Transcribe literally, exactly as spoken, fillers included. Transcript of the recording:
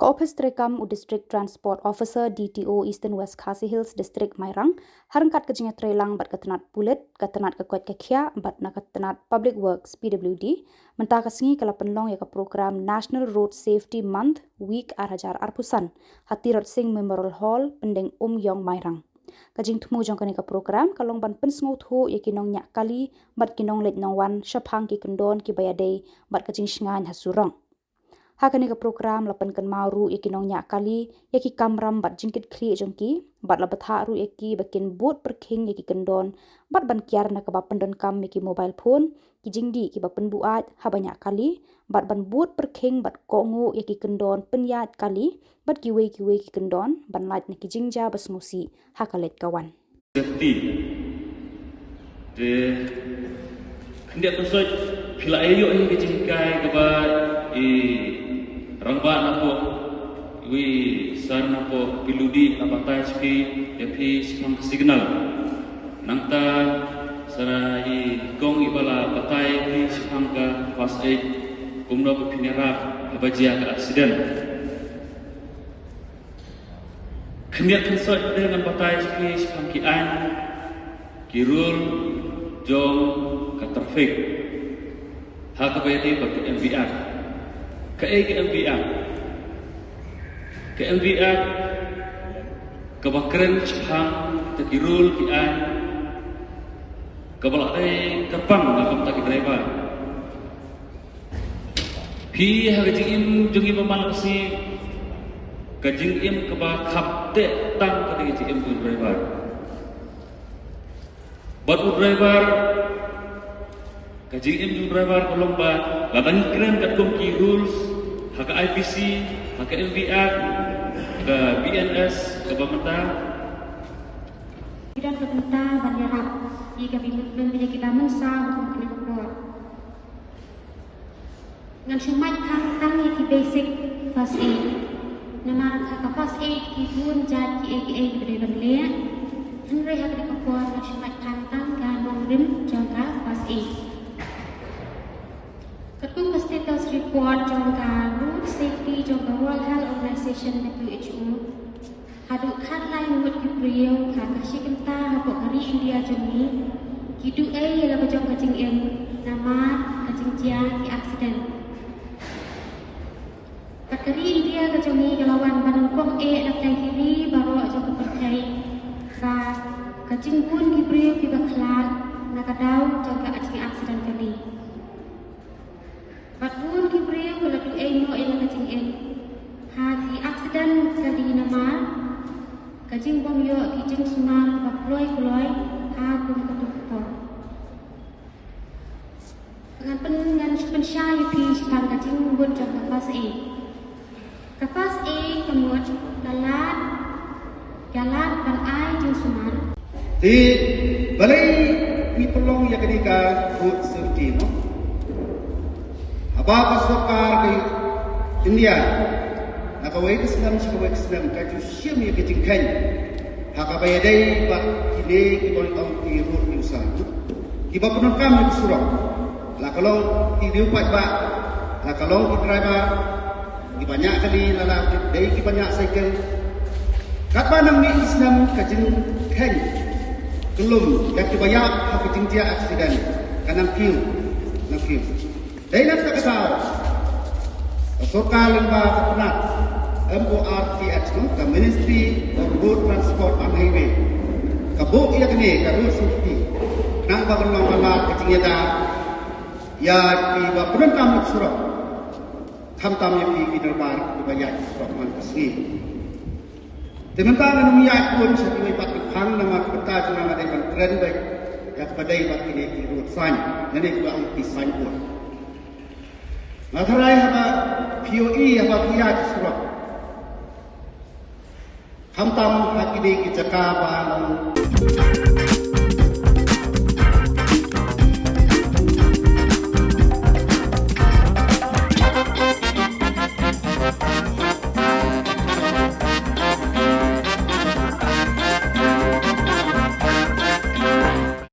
Ka ophis treikam u District Transport Officer, D T O, Eastern West Khasi Hills District, Mairang, ha ryngkat ka jingïatreilang bad ka tnat pulit, ka tnat ka koit ka khiah bad na ka tnat Public Works, P W D, mynta ka sngi ka la pynlong ïa ka program National Road Safety Month Week ar hajar arphew san ha Tirot Sing Memorial Hall, Pyndengumiong, Mairang. Ka jingthmu jong kane ka program ka long ban pynsngewthuh ïa ki nongñiah kali bad ki nongleit nongwan shaphang ki kyndon kiba ïadei bad ka jingshngaiñ ha surok. Ha kane ka program la pynkynmaw ruh ïa ki nongñiah kali ïa ki kamram bad jingkitkhlieh jong ki, bad la bthah ruh ïa ki ba kin bud pyrkhing ïa ki kyndon bad ban kiar na kaba pyndonkam ïa ki mobile phone, ki jingdih kiba pynbuaid haba ñiah kali, bad ban bud pyrkhing bad kohnguh ïa ki kyndon pynïaid kali bad kiwei kiwei ki kyndon, ban lait na ki jingjia ba sngewsih ha ka leit ka wan. Safety. Te khyndiat pynsoit phi la ïoh ïa ka jinghikai kaba i rangbah napoh, i sar napoh P W D la batai sha phi, ïa phi shaphang signal. Nangta sa i kong iba la batai ïa phi shaphang ka first aid, kumno ba phin ïarap haba jia ka accident. Khyndiat pynsoit de ngan batai sha phi shaphang ki aiñ, ki rule jong ka traffic ha kaba ïadei bad ka M V Act. Kaei ka M V Act? Ka M V Act kaba kren shaphang kita ki rule, ki aiñ kaba la dei kyrpang na ka bynta ki driver. Phi ha ka jingim jong ngi ba man la ka sngi, ka jingim kaba kham teh tang ka dei ka jingim jong u driver. Bad u driver, ka jingim jong u driver ka long ba lada ngi kren katkum ki rules ha ka I P C, ha ka M V Act, ka B N S kaba mynta. Ki don ka bynta ban ïarap ïa ka bym-, bym-, ïa kiba mynsaw ha kane ka por. Ngan shu mait kham tang ïa ki basic first aid. Namar ha ka first aid ki bun jait kiei kiei kiba dei ban leh. Hynrei ha kane ka por ngan shu mait kham tang ka nongrim jong ka first aid. Katkum ka status report jong ka road safety jong ka World Health Organization, W H O, haduh khatlai ngut ki briew ha ka shi kynta hapoh ka ri India jong ngi ki duh ei ïa la ka jong ka jingim namar ka jingjia ki accident. Bad ka ri India ka jong ngi ka la wan ban nyngkong eh na pdeng ki ri baroh jong ka pyrthei ba ka jingbun ki briew kiba khlad na ka daw jong ka jing accident kali. Bad bun ki briew ki la duh ei noh ïa la ka jingim ha ki accident kali namar ka jingbym ïoh ki jingsumar ba kloi kloi ha kum ka tuk ka por. Ngan pyn-, ngan shu pynshai ïa phi shaphang ka jingbun jong ka first aid. Ka first aid ka mut ka lad, ka lad ban ai jingsumar. Te balei ngi pynlong ïa kane ka road safety, no? Haba ka sorkar ka India na kawei ka snem sha kawei ka snem ka ju shim ïa ka jingkheiñ ha kaba ïadei bad kine kiba ong ki road user, kiba pyndonkam ïa ka surok. La ka long ki riew paidbah, la ka long ki driver, kiba ñiah kali, la la dei kiba ñiah cycle. Katba nang mih ki snem ka jingkheiñ kyllum ïa kiba ïap ha ka jingjia accident ka nang kiew, nang kiew. Dei na kata ka daw ka sorkar lyngba ka tnat M O R T H, no, ka Ministry of Road Transport and Highway, ka buh ïa kane ka road safety khnang ba kan long ka lad ka jingïada ïa kiba pyndonkam surok, khamtam ïa ki, ki driver kiba ïaid surok man ka sngi. Te mynta ngan ym ïaid bun sha kiwei pat ki phang, namar ka bynta jong nga nga dei ban kren beit ïa kaba dei bad kine ki road sign, lane kiba ong ki signboard. Nga tharai haba phi ïohi haba phi ïaid surok, khamtam ha kine ki jaka ba long